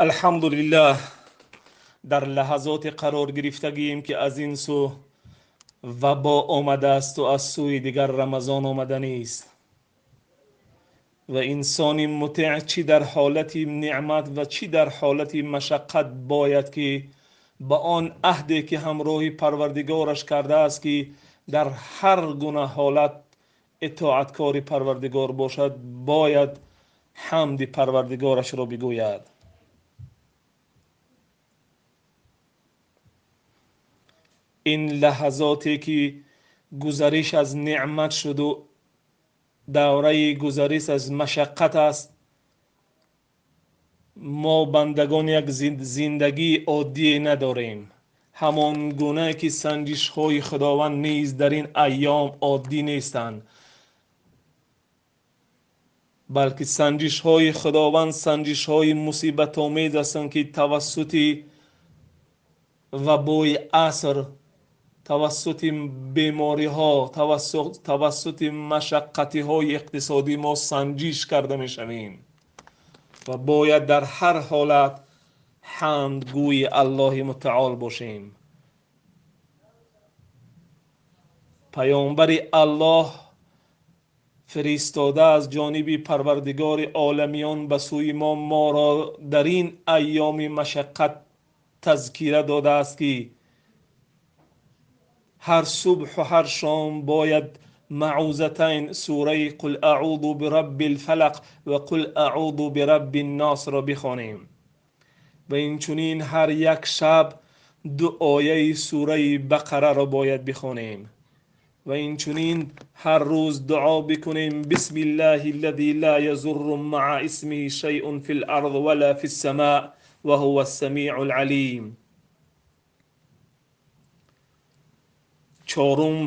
Алҳамдулиллаҳ, дар лаҳазоте қарор гирифтагием, ки аз ин сӯ вабо омадааст ва аз сӯи дигар Рамазон омаданист. Ва инсони мутеъ чӣ дар ҳолати неъмат ва чӣ дар ҳолати машаққат бояд ки ба он аҳде ки ҳамроҳи Парвардигораш кардааст, ки дар ҳар гуна ҳолат итоаткори Парвардигор бошад, бояд ҳамди Парвардигорашро бигӯяд. Ин лаҳазоте ки гузариш аз неъмат шуду давраи гузариш аз машаққат аст, мо бандагон як зиндагии оддие надорем. Ҳамон гуна ки санҷишҳои Худованд низ дар ин айём оддӣ нестанд, балки санҷишҳои Худованд санҷишҳои мусибатомез ҳастанд, ки тавассути вабои аср, тавассути бемориҳо, тавассути машаққатиҳои иқтисодӣ мо санҷиш карда мешавем ва бояд дар ҳар ҳолат ҳамдгӯи Аллоҳи мутаол бошем. Паёмбари Аллоҳ фиристода аз ҷониби Парвардигори оламиён ба сӯи мо моро дар ин айёми машаққат тазкира додааст, ки ҳар субҳу ҳар шом бояд маъузатайн сураи Қул аъузу бирабби лфалақ ва Қул аъузу бирабби нносро бихонем ва инчунин ҳар як шаб ду ояи сураи Бақараро бояд бихонем ва инчунин ҳар рӯз дуо бикунем: бисмиллаҳи аллази ла язурру маа исмиҳи шайъун фил ард вала фис самаа ва ҳува ссамиъу лалим. Чорум,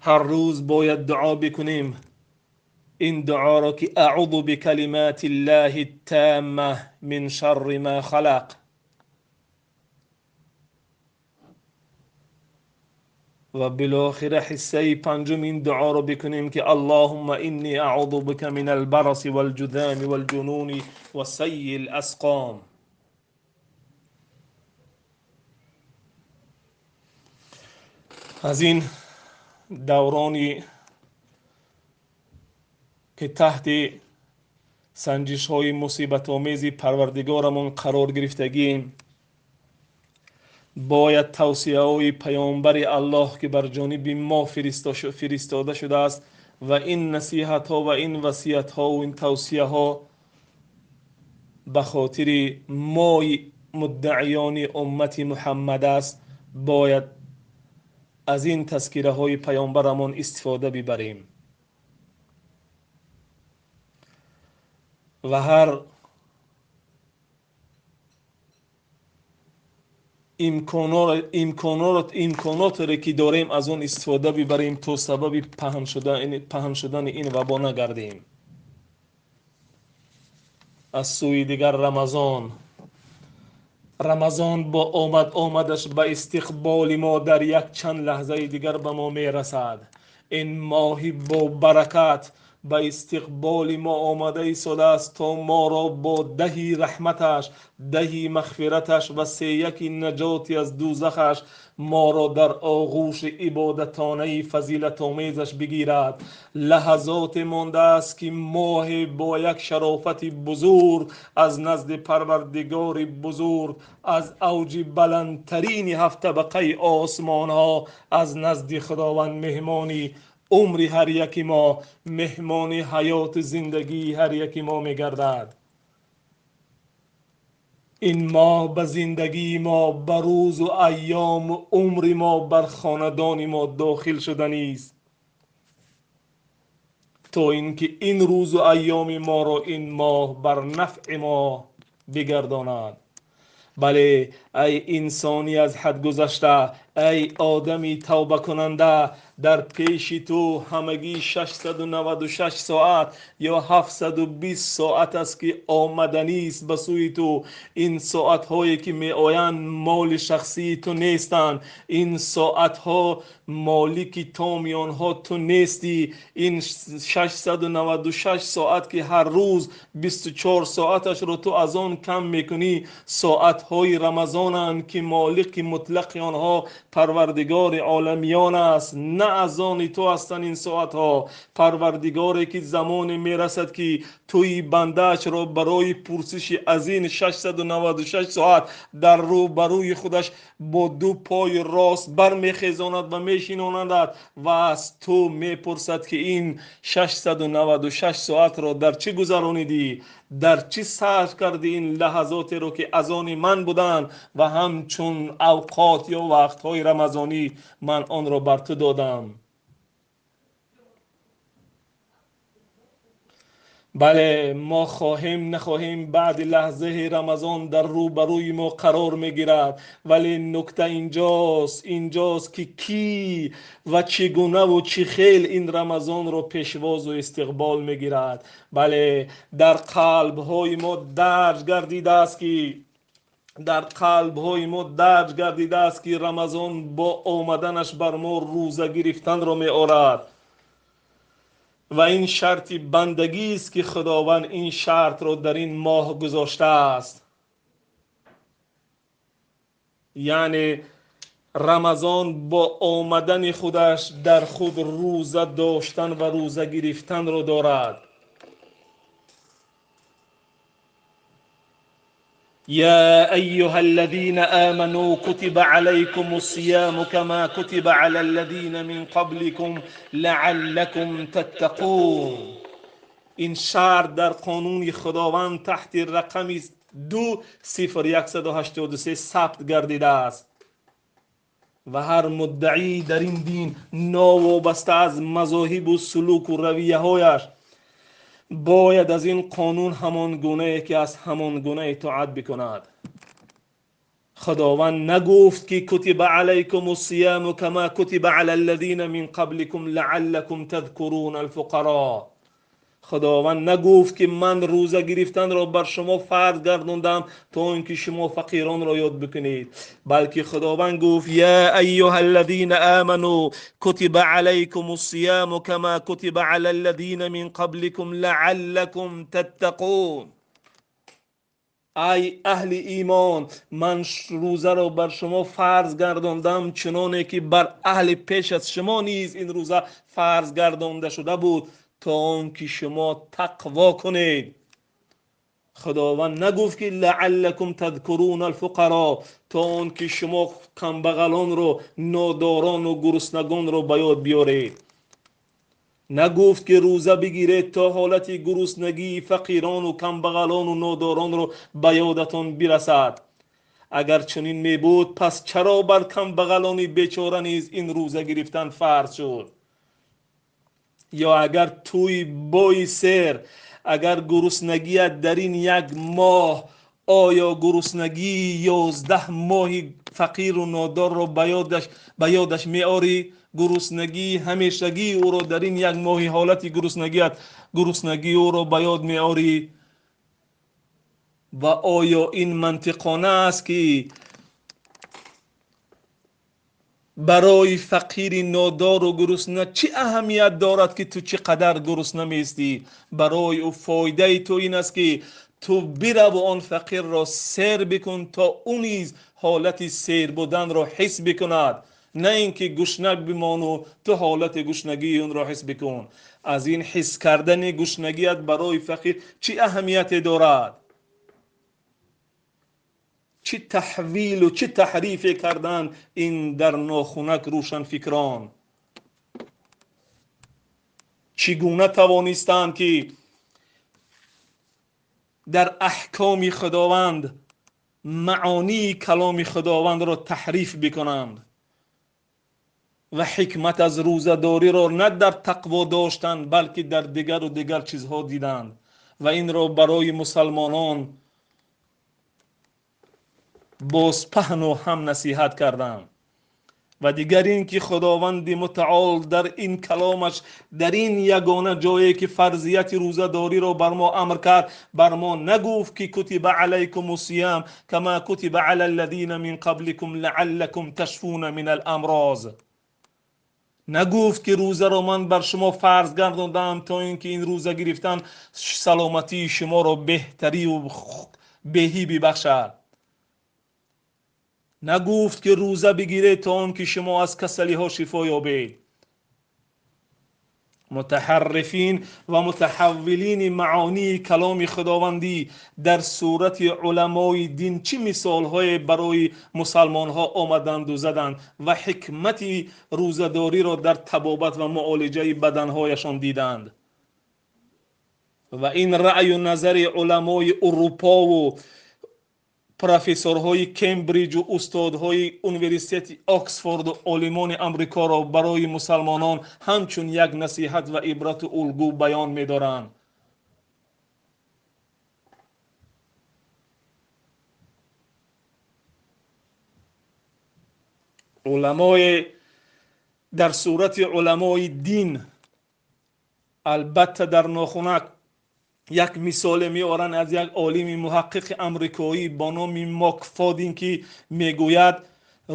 ҳар рӯз бояд дуо бикунем ин дуоро, ки аъузу бикалимати ллаҳи ттамма мин шарри ма халақ. Ва билохира ҳиссаи панҷум ин дуоро бикунем, ки аллоҳумма инни аъузу бика мин албараси валҷудами валҷунуни ва саййи ласқом. Аз ин даврони ки таҳти санҷишҳои мусибатомези Парвардигорамон қарор гирифтагием, бояд тавсияҳои паёмбари Аллоҳ, ки бар ҷониби мо фиристода шудааст, ва ин насиҳатҳо ва ин васиятҳо ва ин тавсияҳо ба хотири мои муддаиёни уммати Муҳаммад аст, бояд аз ин тазкираҳои паёмбарамон истифода бибарем ва ҳар имконотере ки дорем аз он истифода бибарем, то сабаби паҳн шудани ин вабо нагардем. Аз сӯи дигар Рамазон бо омад омадаш ба истиқболи мо дар як чанд лаҳзаи дигар ба мо мерасад. Ин моҳи бо баракат ба истиқболи мо омада истодааст, то моро бо даҳи раҳматаш, даҳи мағфираташ ва сеяки наҷоти аз дӯзахаш моро дар оғӯши ибодатонаи фазилатомезаш бигирад. Лаҳазоте мондааст, ки моҳе бо як шарофати бузург аз назди Парвардигори бузург, аз авҷи баландтарини ҳафт табақаи осмонҳо, аз назди Худованд меҳмони умри ҳар яки мо, меҳмони ҳаёти зиндагии ҳар яки мо мегардад. Ин моҳ ба зиндагии мо, ба рӯзу айёму умри мо, бар хонадони мо дохил шуданист, то ин ки ин рӯзу айёми моро ин моҳ бар нафъи мо бигардонад. Бале, ай инсони аз ҳад гузашта, ай одами тавбакунанда, Дар пеши ту ҳамагӣ 696 соат ё 720 соат аст, ки омаданист ба сӯи ту. Ин соатҳое ки меоянд, моли шахсии ту нестанд. Ин соатҳо молики томи онҳо ту нестӣ. Ин 696 соат, ки ҳар рӯз 24 соаташро ту аз он кам мекунӣ, соатҳои Рамазонанд, ки молики мутлақи онҳо Парвардигори оламиён аст, на аз они ту ҳастанд ин соатҳо. Парвардигоре ки замоне мерасад, ки туи бандаашро барои пурсиши аз ин 696 соат дар рӯбарӯи худаш бо ду пои рост бармехезонад ва мешинонадат ва аз ту мепурсад, ки ин 696 соатро дар чӣ гузаронидӣ, дар чӣ сарф кардӣ ин лаҳазотеро, ки аз они ман буданд ва ҳамчун авқот ё вақтҳои рамазонӣ ман онро бар ту додам. Бале, мо хоҳем нахоҳем, баъди лаҳзаи Рамазон дар рӯбарӯи мо қарор мегирад. Вале нукта инҷост, инҷост, ки кӣ ва чӣ гунаву чӣ хел ин Рамазонро пешвозу истиқбол мегирад. Бале, дар қалбҳои мо дарҷ гардидааст, ки дар қалбҳои мо дарҷ гардидааст, ки Рамазон бо омаданаш бар мо рӯза гирифтанро меорад ва ин шарти бандагист, ки Худованд ин шартро дар ин моҳ гузоштааст. Яъне Рамазон бо омадани худаш дар худ рӯза доштан ва рӯза гирифтанро дорад. يا أيها الذين آمنوا كتب عليكم الصيام كما كتب على الذين من قبلكم لعلكم تتقون. این شرط در قانون خداوند تحت رقم 20183 ثبت گردیده است و هر مدعی در این دین ناوابسته از مذاهب و سلوک و رویه هایش باید از این قانون همان گونه که از همان گونه اطاعت بکند. خداوند نگفت که کتب علیکم الصیام کما کتب علی الذین من قبلکم لعلکم تذکرون الفقراء. خداوند نگفت که من روزه گرفتن را بر شما فرض گرداندم تا اینکه شما فقیران را یاد بکنید، بلکه خداوند گفت یا ایها الذین آمنوا کتب علیکم الصیام کما کتب علی الذین من قبلکم لعلکم تتقون. ای اهل ایمان، من روزه را بر شما فرض گرداندم چنانه که بر اهل پیش از شما نیز این روزه فرض گردانده شده بود تا آنکه شما تقوا کنید. خداوند نگفت که لعلکم تذکرون الفقراء، تا آنکه شما کمبغلان رو، ناداران و گرسنگان رو به یاد بیارید. نگفت که روزه بگیرید تا حالت گرسنگی فقیران و کمبغلان و ناداران رو به یادتان برسد. اگر چنین می بود پس چرا بر کمبغلان بیچاره نیز این روزه گرفتن فرض شد؟ یا اگر توی بای سر، اگر گرسنگیت در این یک ماه، آیا گرسنگی 11 ماه فقیر و نادار را به یادش میاری؟ گرسنگی همیشگی او را در این یک ماه حالت گرسنگیت، گرسنگی او را به یاد میاری؟ و آیا این منطقانه است که برای فقیر نادار و گرسنه چه اهمیت دارد که تو چقدر گرسنه میستی؟ برای او فایده تو این است که تو برو و آن فقیر را سیر بکن تا او نیز حالت سیر بودن را حس بکند، نه اینکه گشنه بمان و تو حالت گشنگی اون را حس بکن. از این حس کردن گشنگیت برای فقیر چه اهمیتی دارد؟ چه تحویل و چه تحریف کردن این در ناخونک روشن فکران؟ چگونه توانستند که در احکام خداوند معانی کلام خداوند را تحریف بکنند و حکمت از روزه‌داری را نه در تقوا داشتند بلکه در دیگر و دیگر چیزها دیدند و این را برای مسلمانان باز پهن و هم نصیحت کردند Ва дигар ин ки Худованди мутаол дар ин каломаш, дар ин ягона ҷое ки фарзияти рӯзадориро бар мо амр кард, бар мо нагуфт ки кутиба алайкум ссиям кама кутиба ала аллазина мин қабликум лааллакум ташфуна мин аламроз. Нагуфт ки рӯзаро ман бар шумо фарз гардондаам то ин ки ин рӯза гирифтан саломатии шуморо беҳтарию беҳӣ бибахшад. Нагуфт ки рӯза бигиред то он ки шумо аз касалиҳо шифо ёбед. Мутаҳаррифин ва мутаҳаввилини маъонии каломи худовандӣ дар сурати уламои дин чӣ мисолҳое барои мусалмонҳо омаданду заданд ва ҳикмати рӯзадориро дар табобат ва муолиҷаи баданҳояшон диданд. Ва ин раъю назари уламои Урупову профессорҳои Кембриҷу устодҳои университети Оксфорду олимони Амрикоро барои мусалмонон ҳамчун як насиҳат ва ибрату улгӯ баён медоранд. Уламое дар сурати уламои дин албатта дар нохунак як мисоле меоранд аз як олими муҳаққиқи амрикоӣ бо номи Мокфодин ки мегӯяд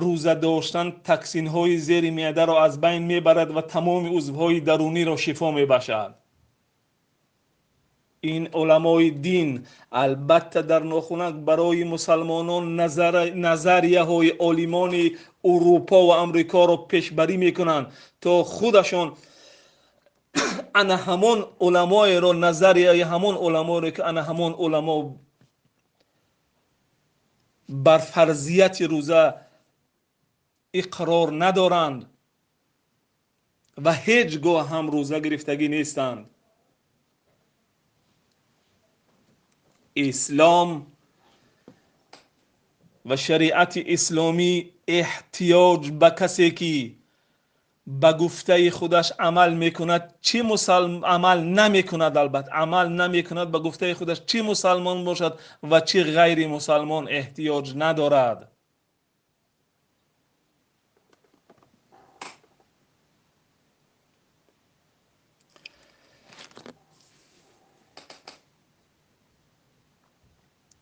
рӯза доштан токсинҳои зери меъдаро аз байн мебарад ва тамоми узвҳои даруниро шифо мебахшад. Ин уламои дин албатта дар нохунак барои мусалмонон назарияҳои олимони Урупо ва Амрикоро пешбарӣ мекунанд то худашон ана ҳамон уламоеро назарияи ҳамон уламоеро ки ана ҳамон уламо бар фарзияти рӯза иқрор надоранд ва ҳеҷ гоҳ ҳам рӯза гирифтагӣ нестанд. Ислом ва шариати исломӣ эҳтиёҷ ба касе ки ба гуфтаи худаш амал мекунад, чӣ амал намекунад, албатта амал намекунад ба гуфтаи худаш, чӣ мусалмон бошад ва чӣ ғайри мусалмон эҳтиёҷ надорад.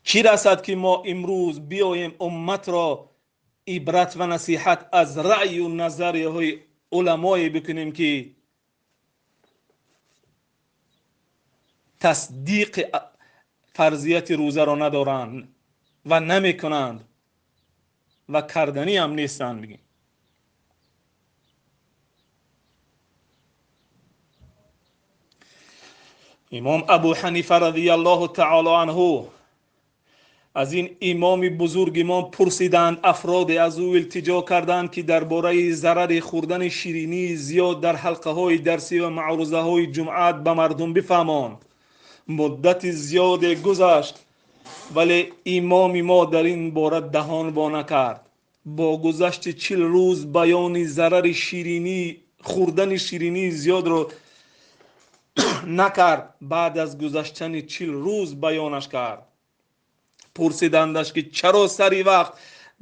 Чӣ расад ки мо имрӯз биёем умматро ибрат ва насиҳат аз раъю назарияҳои уламое бикунем ки тасдиқи фарзияти рӯзаро надоранд ва намекунанд ва карданӣ ҳам нестанд. Бигем имом Абу Ҳанифа радияллоҳу таоло анҳу аз ин имоми бузурги мо пурсиданд, афроде аз ӯ илтиҷо карданд ки дар бораи зарари хӯрдани ширинии зиёд дар ҳалқаҳои дарсӣ ва маърузаҳои ҷумъат ба мардум бифаҳмонд. Муддати зиёде гузашт, вале имоми мо дар ин бора даҳон бо накард. Бо гузашти 40 рӯз баёни зарари хӯрдани ширинии зиёдро накард. Баъд аз гузаштани 40 рӯз баёнаш кард. Пурсидандаш ки чаро сари вақт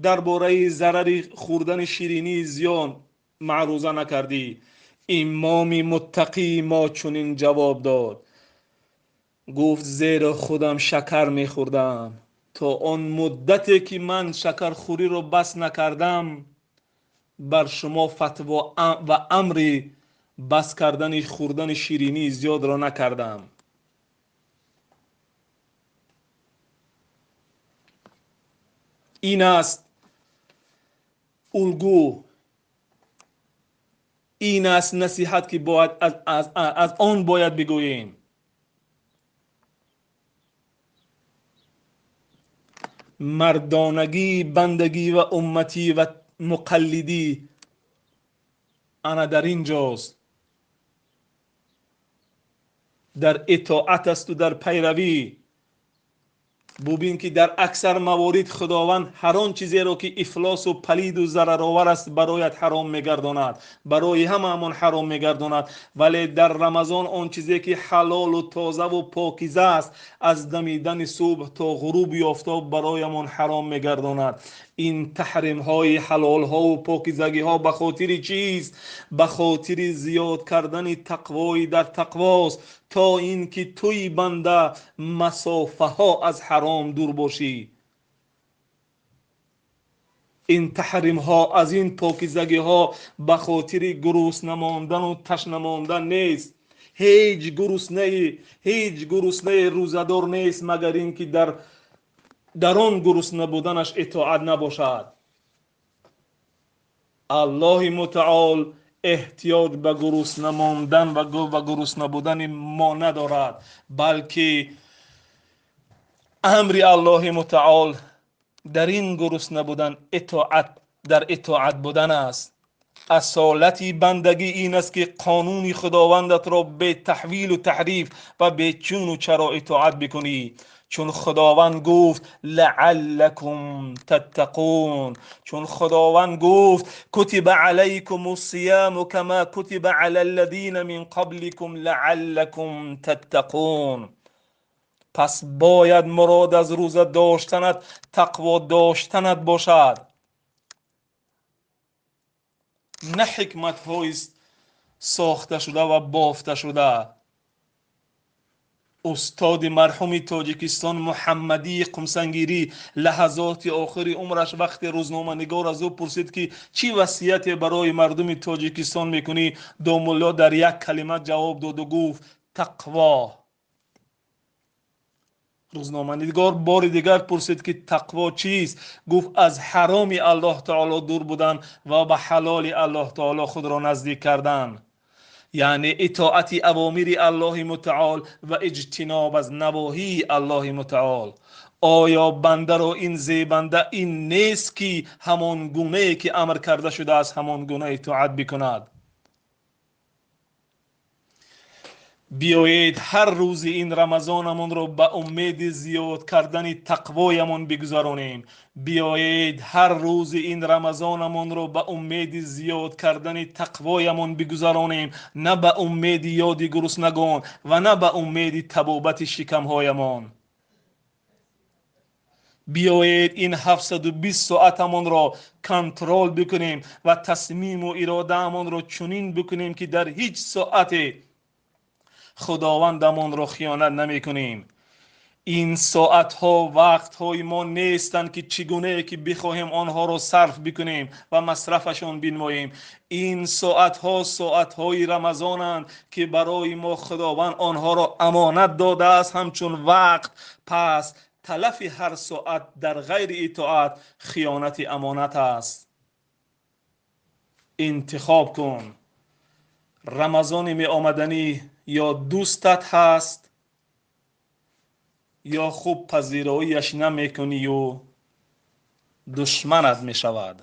дар бораи зарари хӯрдани ширинии зиён маъруза накардӣ? Имоми муттақии мо чунин ҷавоб дод. Гуфт: зеро худам шакар мехӯрдам. То он муддате ки ман шакархӯриро бас накардам, бар шумо фатво ва амри бас кардани хӯрдани ширинии зиёдро накардам. Ин аст улгӯ, ин аст насиҳат ки бояд аз он бояд бигӯем. Мардонагӣ, бандагӣ ва умматӣ ва муқаллидӣ ана дар ин ҷост, дар итоат асту дар пайравӣ. Бубин ки дар аксар маворид Худованд ҳар он чизеро ки ифлосу палиду зараровар аст барояд ҳаром мегардонад, барои ҳамаамон ҳаром мегардонад. Вале дар Рамазон он чизе ки ҳалолу тозаву покиза аст аз дамидани субҳ то ғуруби офтоб бароямон ҳаром мегардонад. Ин таҳримҳои ҳалолҳову покизагиҳо ба хотири чист? Ба хотири зиёд кардани тақвои дар тақвост, то ин ки туи банда масофаҳо аз ҳаром дур бошӣ. Ин таҳримҳо аз ин покизагиҳо ба хотири гурусна мондану ташна мондан нест. Ҳеҷ гуруснае рӯзадор нест, магар ин ки дар он гурусна буданаш итоат набошад. Аллоҳи мутаол эҳтиёҷ ба гурусна мондан ва гурусна будани мо надорад, балки амри Аллоҳи мутаол дар ин гурусна будан дар итоат будан аст. Асолати бандагӣ ин аст, ки қонуни худовандатро бетаҳвилу таҳриф ва бечуну чаро итоат бикунӣ. Чун худованд гуфт лааллакум таттақун, чун худованд гуфт кутиба алайкум ссияму кама кутиба ала аллазина мин қабликум лааллакум таттақун. Пас бояд мурод аз рӯза доштанат тақво доштанат бошад, на ҳикматҳои сохта шуда ва бофта шуда. Устоди марҳуми Тоҷикистон Муҳаммадии Қумсангирӣ лаҳазоти охири умраш вақте рӯзноманигор аз ӯ пурсид, ки чӣ васияте барои мардуми Тоҷикистон мекунӣ, домулло дар як калима ҷавоб доду гуфт тақво. Рӯзноманигор бори дигар пурсид, ки тақво чист? Гуфт аз ҳароми Аллоҳ таоло дур будан ва ба ҳалоли Аллоҳ таоло худро наздик кардан, яъне итоати авомири Аллоҳи мутаол ва иҷтиноб аз навоҳии Аллоҳи мутаол. Оё бандаро ин зебанда ин нест, ки ҳамон гунае ки амр карда шудааст ҳамон гуна итоат бикунад? Биёед ҳар рӯзи ин рамазонамонро ба умеди зиёд кардани тақвоямон бигузаронем. Биёед ҳар рӯзи ин рамазонамонро ба умеди зиёд кардани тақвоямон бигузаронем, на ба умеди ёди гуруснагон ва на ба умеди табобати шикамҳоямон. Биёед ин 720 соатамонро контрол бикунем ва тасмиму иродаамонро чунин бикунем, ки дар ҳеҷ соате худовандамонро хиёнат намекунем. Ин соатҳо вақтҳои мо нестанд, ки чӣ гунае ки бихоҳем онҳоро сарф бикунем ва масрафашон бинмоем. Ин соатҳо соатҳои рамазонанд, ки барои мо худованд онҳоро амонат додааст ҳамчун вақт. Пас талафи ҳар соат дар ғайри итоат хиёнати амонат аст. Интихоб кун. Рамазони меомаданӣ ё дӯстат ҳаст, ё хуб пазироияш намекунию душманат мешавад.